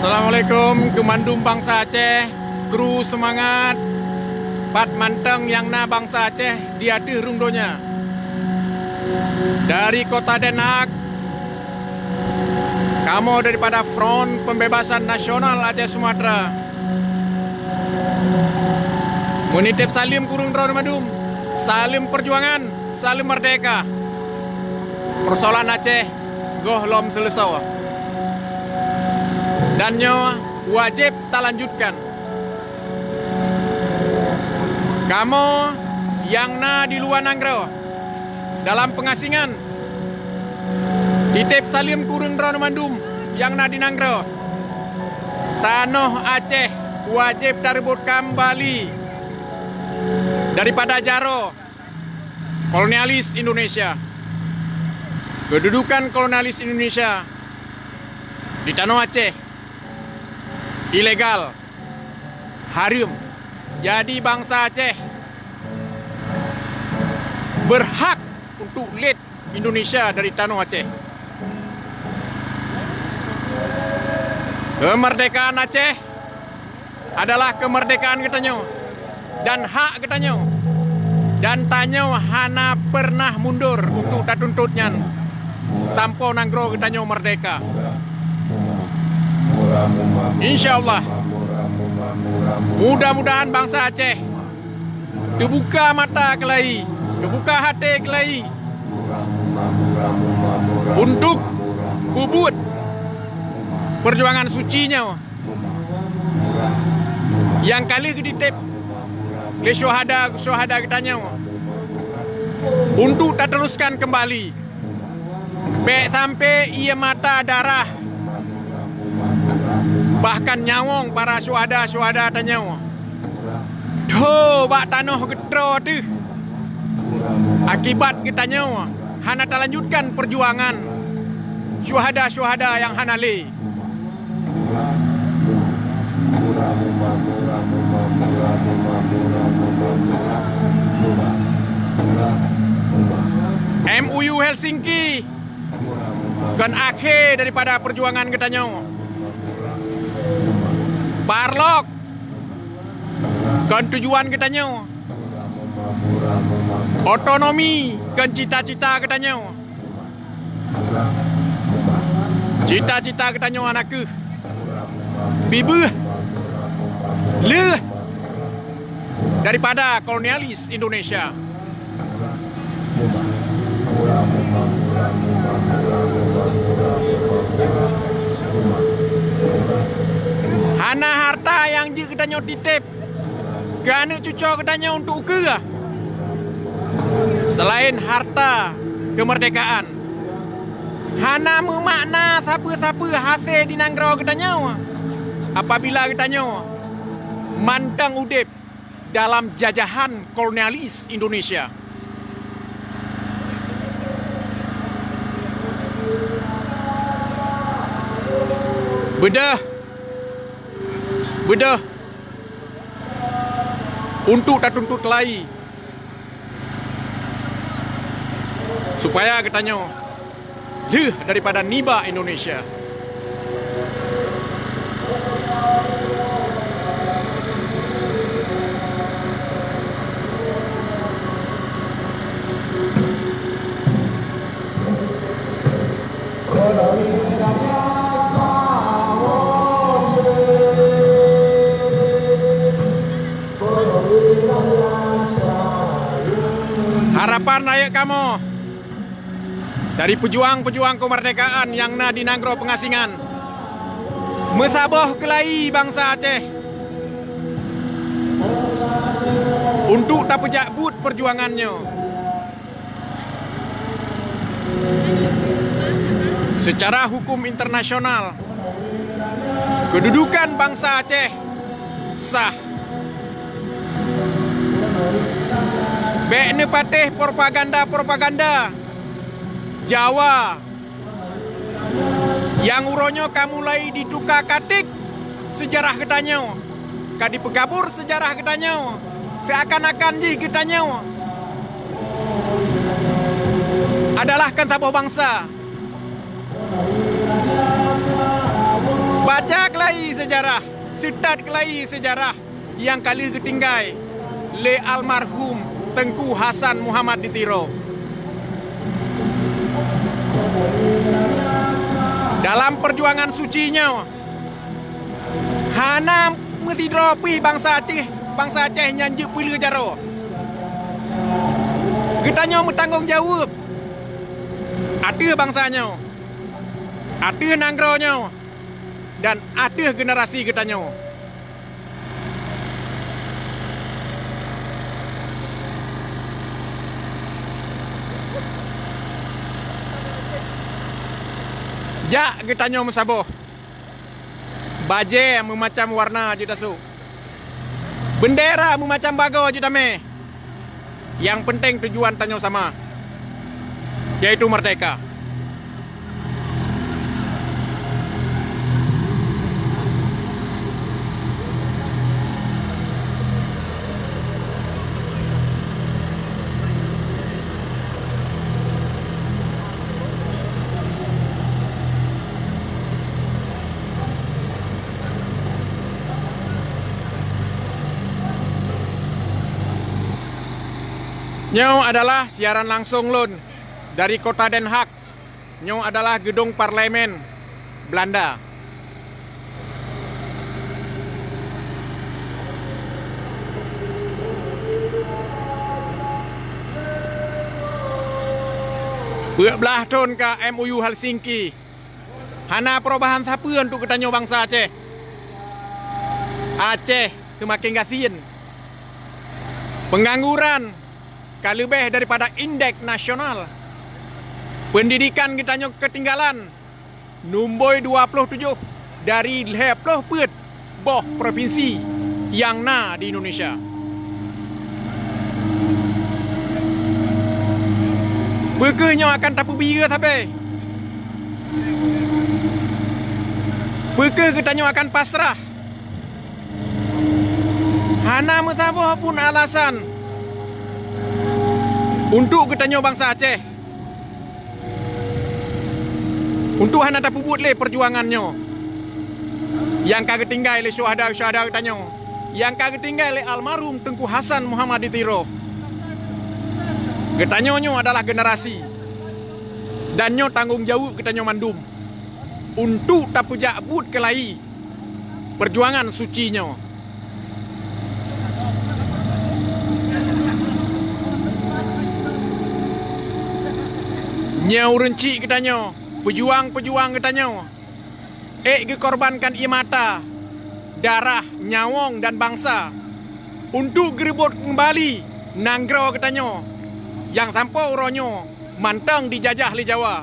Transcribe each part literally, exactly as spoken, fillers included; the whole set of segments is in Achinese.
Assalamualaikum keu mandum bansa Aceh, kru seumangat, pat mantong nyang na bansa Aceh di ateueh rhueng donya. Dari kota Den Haag, kamoe daripada Front Pembebasan Nasional Aceh Sumatra, meunitép saleuem keu ureuëng droeneuh mandum, saleuem peujuangan, saleuem merdeka. Peusoalan Aceh gohlom seuleusoe. Dan nyoe wajéb talanjutkan. Kamoe nyang na di luwa nanggroe, dalam peungasingan, titép saleuem keu ureuëng droeneuh mandum nyang na di nanggroe. Tanoh Aceh wajéb tareubot kambali daripada jaroe kolonialis Indonesia. Keududukan kolonialis Indonesia di tanoh Aceh ilegal, hareuem. Jadi, bansa Aceh beurhak untuk lét Indonesia dari tanoh Aceh. Keumeurdekaan Aceh adalah keumeurdekaan geutanyoe dan hak geutanyoe, dan tanyoe hana peureunah mundur untuk tatuntut nyan sampoe nanggroe geutanyoe meurdeka. Insya Allah, mudah-mudahan bansa Aceh teubuka mata keulayi, teubuka até keulayi untuk peubuet peujuangan suci nyoe nyang ka lheueh geutitép lé syuhada-syuhada geutanyoe untuk tateruskan keumbali. Bék sampoe ié mata darah, bahkan nyawöng para syuhada-syuhada tanyoe tho bak tanoh geutroe teuh, akibat geutanyoe hana talanjutkan peujuangan syuhada-syuhada nyang hana lé. M O U Helsinki kon akhé daripada peujuangan geutanyoe. Parlok kon tujuan geutanyoe. Otonomi kon cita-cita geutanyoe. Cita-cita geutanyoe hana kheueh bibeuh lheueh daripada kolonialis Indonesia. Hana harta nyang jeuet geutanyoe titép keu aneuk cucoe geutanyoe untuk ukeue, seulaén harta keumeurdekaan. Hana meumakna sapeue-sapeue hase di nanggroe geutanyoe apabila geutanyoe mantong udeb dalam jajahan kolonialis Indonesia. Beudôh, beudôh untuk tatuntut keulayi, supaya geutanyoe lheueh daripada nibak Indonesia. Harapan rayeuk kamoe dari peujuang-peujuang keumeurdekaan nyang na di nanggroe peungasingan, meusaboh keulayi bansa Aceh untuk tapeujak buet peujuangan nyoe. Seucara huköm internasional, keududukan bansa Aceh sah. Bék neupatéh propaganda-propaganda Jawa nyang uroe nyoe ka mulai jituka katik seujarah geutanyoe, ka jipeugabur seujarah geutanyoe, seuakan-akan jih geutanyoe Adalah kan saboh bansa. Baca keulayi seujarah, seutat keulayi seujarah nyang ka lheueh geutinggai lé almarhum Teungku Hasan Muhammad di Tiro. Dalam peujuangan suci nyoe, hana meusidroe pih bansa Aceh, bansa Aceh nyan jeuet peuleueh jaroe. Geutanyoe meutanggong jaweueb ateueh bansa nyoe, ateueh nanggroe nyoe, dan ateueh generasi geutanyoe. Jak geutanyoe meusaboh. Bajée meumacam warna jeuet tasôk. Beundera meumacam bagoe jeuet tamé. Nyang peunteng tujuan tanyoe sama, yaitu meurdehka. Nyoe adalah siaran langsong lôn dari kota Den Haag. Nyoe adalah geudong parlemen Belanda. Peuet blaih thon ka M O U Helsinki. Hana perubahan sapeue untuk geutanyoe bansa Aceh. Aceh seumaken gasien. Peungangguran ka leubeh daripada indeks nasional. Peundidikan geutanyoe keutinggalan, numboi dua ploh tujoh dari lhée ploh peuet boh propinsi nyang na di Indonesia. Peu kheueh nyoe akan tapeubiyeu sabe? Peu kheueh geutanyoe akan pasrah? Hana meusaboh pun alasan untuk geutanyoe bansa Aceh untuk hana tapeubuet lé peujuangan nyoe nyang ka geutinggai lé syuhada-syuhada geutanyoe, nyang ka geutinggai lé almarhum Teungku Hasan Muhammad di Tiro. Geutanyoe nyoe adalah generasi, dan nyoe tanggong jaweueb geutanyoe mandum untuk tapeujak buet keulayi peujuangan suci nyoe. Nyoe ureuëng chik geutanyoe, peujuang-peujuang geutanyoe, ék geukorbankan ié mata, darah, nyawöng, dan bansa untuk geureubot keumbali nanggroe geutanyoe nyang sampoe uroe nyoe mantong dijajah lé Jawa.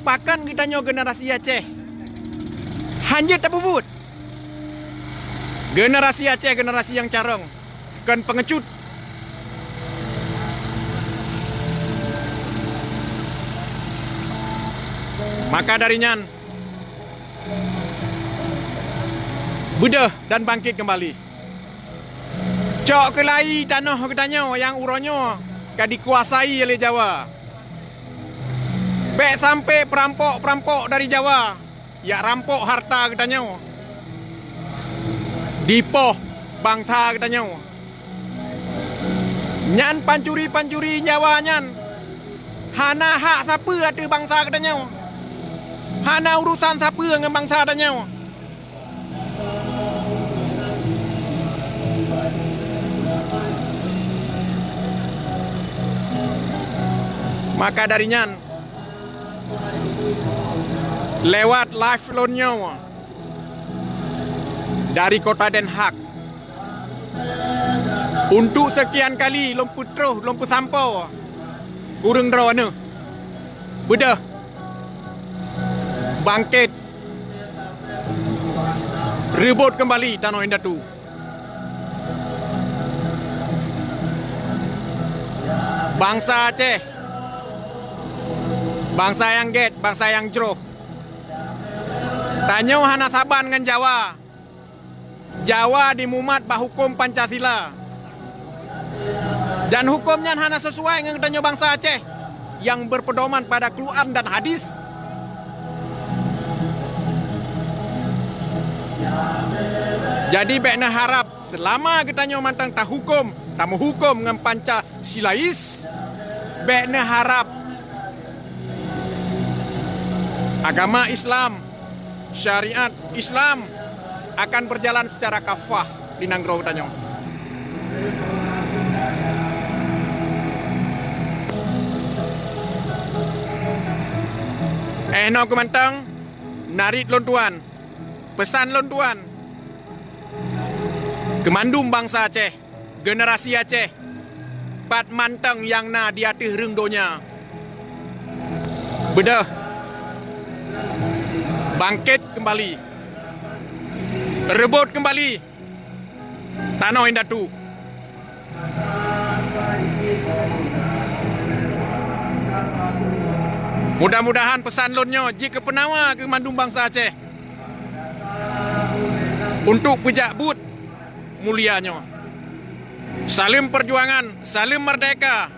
Pakon geutanyoe generasi Aceh hana jeuet tapeubuet? Generasi Aceh generasi nyang carông, kon peungecut. Maka dari nyan, beudôh dan bangkit keumbali. Cok keulayi tanoh geutanyoe nyang uroe nyoe ka dikuasai lé Jawa. Bék sampoe peurampok-peurampok dari Jawa jak rampok hareuta geutanyoe, dipoh bansa geutanyoe. Nyan pancuri-pancuri Jawa nyan hana hak sapeue ateueh bansa geutanyoe, hana urosan sapeue ngon bansa tanyoe. Maka dari nyan, lewat live lôn nyoe dari kota Den Haag, untuk seukian kali lôn peutroh, lôn peusampoe, kureueng droeneuh, beudôh, bangkét, reubot keumbali tanoh indatu. Bansa Aceh, bansa nyang gét, bansa nyang jroh. Tanyoe hana saban ngon Jawa. Jawa jimumat bak huköm Pancasila. Dan huköm nyan hana sisuai ngon geutanyoe bansa Aceh. yang berpedoman pada Quran dan hadis. Jadi, bék neuharab seulama geutanyoe mantong tahuköm, tameuhuköm ngon Pancasilais, bék neuharab agama Islam, syariat Islam akan berjalan secara kafah di nanggroe tanyoe. Eh, noe keu mantong, narit lôn tuan, peusan lôn tuan keu mandum bansa Aceh. Generasi Aceh, pat mantong nyang na di ateueh rhueng donya. Beudôh, bangkét keumbali, reubot keumbali tanoh indatu. Mudah-mudahan peusan lôn nyoe jeuet keu peunawa keu mandum bansa Aceh untuk peujak buet mulia nyoe. Saleuem peujuangan, saleuem merdeka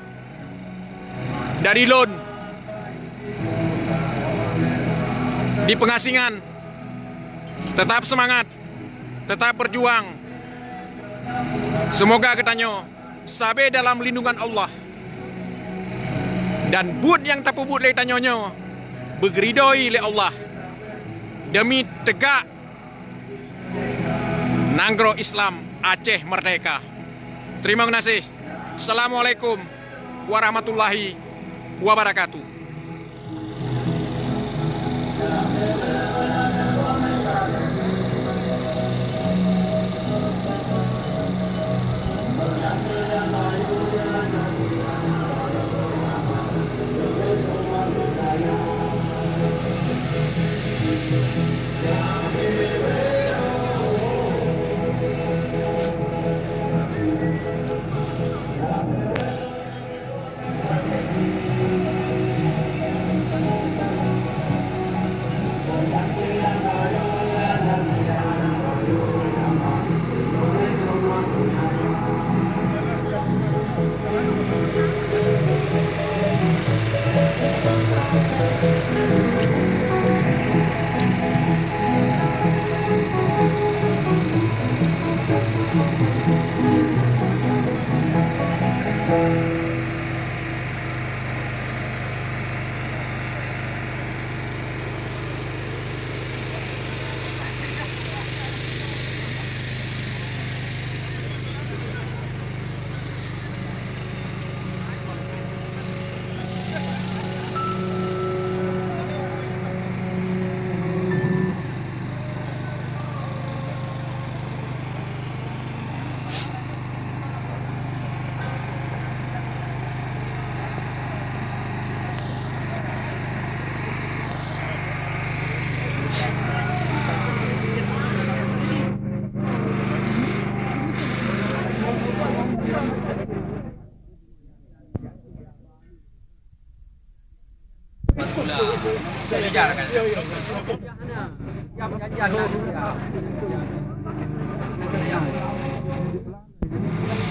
dari lôn di Pengasingan. Tetap seumangat, tetap beujuang. Seumoga geutanyoe sabe dalam lindungan Allah, dan buet nyang tapeubuet lé tanyoe nyoe beugeuridoi lé Allah, demi teugak nanggroe Islam Aceh Merdeka. Terima kasih. Assalamualaikum warahmatullahi wabarakatuh.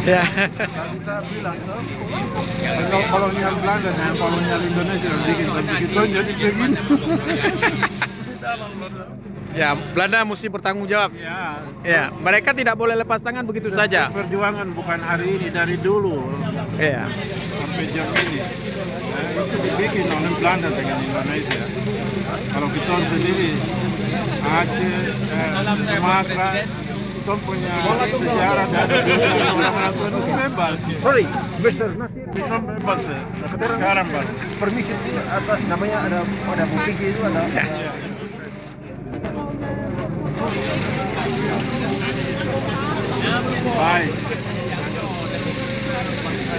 Ya. Kalau kolonial Belanda dengan kolonial Indonesia bikin begitu, jadi kayak gini. Ya, Belanda mesti bertanggung jawab. Ya. Ya, mereka tidak boleh lepas tangan begitu saja. Perjuangan bukan hari ini, dari dulu. Ya. Sampai jam ini. Nah, itu dibikin oleh Belanda dengan Indonesia. Kalau kita sendiri, Aceh, eh, Sumatera, kita punya sejarah dan itu bebas. Sorry, Mister Nasir. Kita bebas ya. Sekarang, Pak. Permisi, apa namanya, ada, ada bukti itu, ada. Ya. Baik.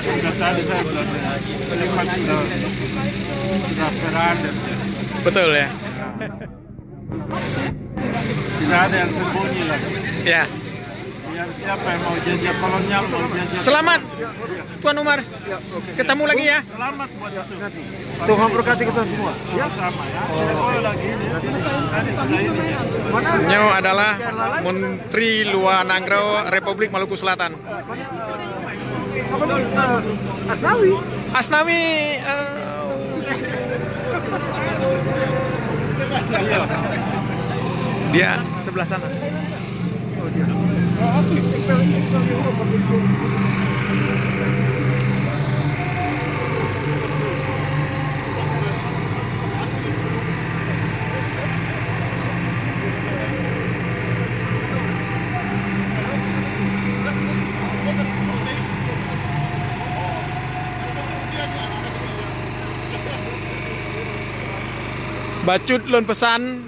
Sudah tadi saya sudah terima, sudah, sudah berada. Betul ya. Tidak ada yang sembunyi lagi. Ya. Biar siapa yang mau jajah kolonial, mau jajah. Selamat, Tuan Umar. Ketemu lagi ya. Selamat buat itu. Tuhan berkati kita semua. Ya. Sama ya. Saya boleh lagi ini. Tadi sudah ini ya. Nyoe adalah Menteri Luar Nanggroe Republik Maluku Selatan. Apa namanya? Asnawi. Asnawi, eh, Dia sebelah sana. Bacut lôn peusan,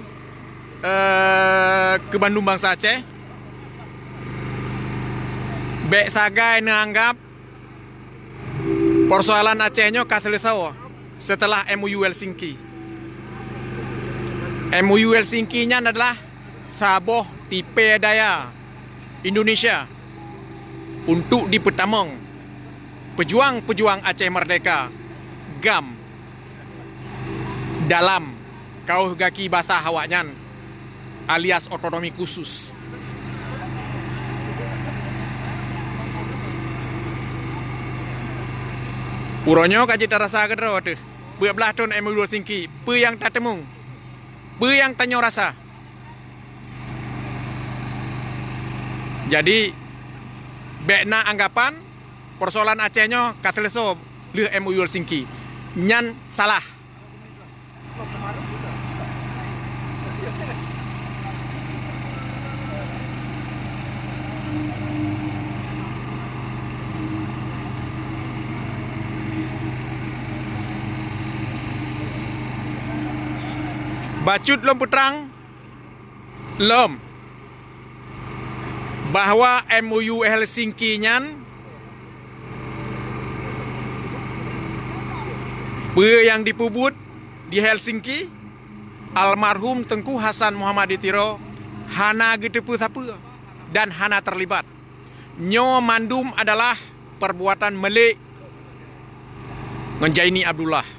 eh, keu bandum bansa Aceh, bék sagai neuanggab peusoalan Aceh nyoe ka seuleusoe seuteulah M O U Helsinki. M O U Helsinki nyan adalah saboh tipée daya Indonesia untuk jipeutamong peujuang-peujuang Aceh Merdeka GAM dalam kaoh gaki basah awaknyan, alias otonomi khusus. Uroe nyoe ka jeuet tarasa keudroe teuh, peuet blaih thon M O U Helsinki, peue nyang tateumeung, peue nyang tanyoe rasa. Jadi, bék na anggapan peusoalan Aceh nyoe ka seuleusoe lheueh M O U Helsinki. Nyan salah. Bacut lôn peutrang lom bahwa M O U Helsinki nyan, peue nyang jipeubuet di Helsinki, almarhum Teungku Hasan Muhammad di Tiro hana geuteupeue sapeue dan hana teulibat. Nyoe mandum adalah peubuatan Melik ngon Zaini Abdullah.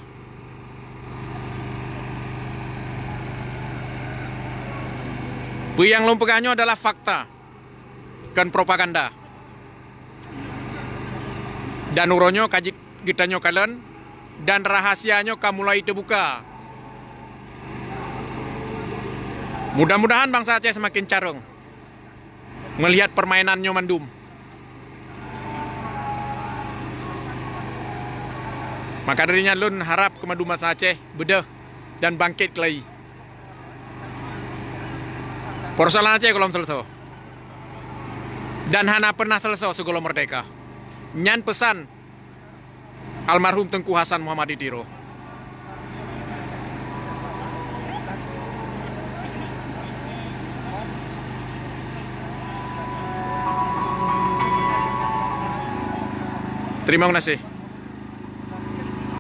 Peue nyang lôn peugah nyoe adalah fakta, kon propaganda. Dan uroe nyoe ka jeuet geutanyoe kalon, dan rahasia nyoe ka mulai teubuka. Mudah-mudahan bansa Aceh seumaken carông meulihat peurmainan nyoe mandum. Maka dari nyan lôn harab keu mandum bansa Aceh beudôh dan bangkét keulayi. Peusoalan Aceh gohlom seuleusoe dan hana peunah seuleusoe sigohlom meurdéhka. Nyan peusan almarhum Teungku Hasan Muhammad di Tiro. Terima kasih.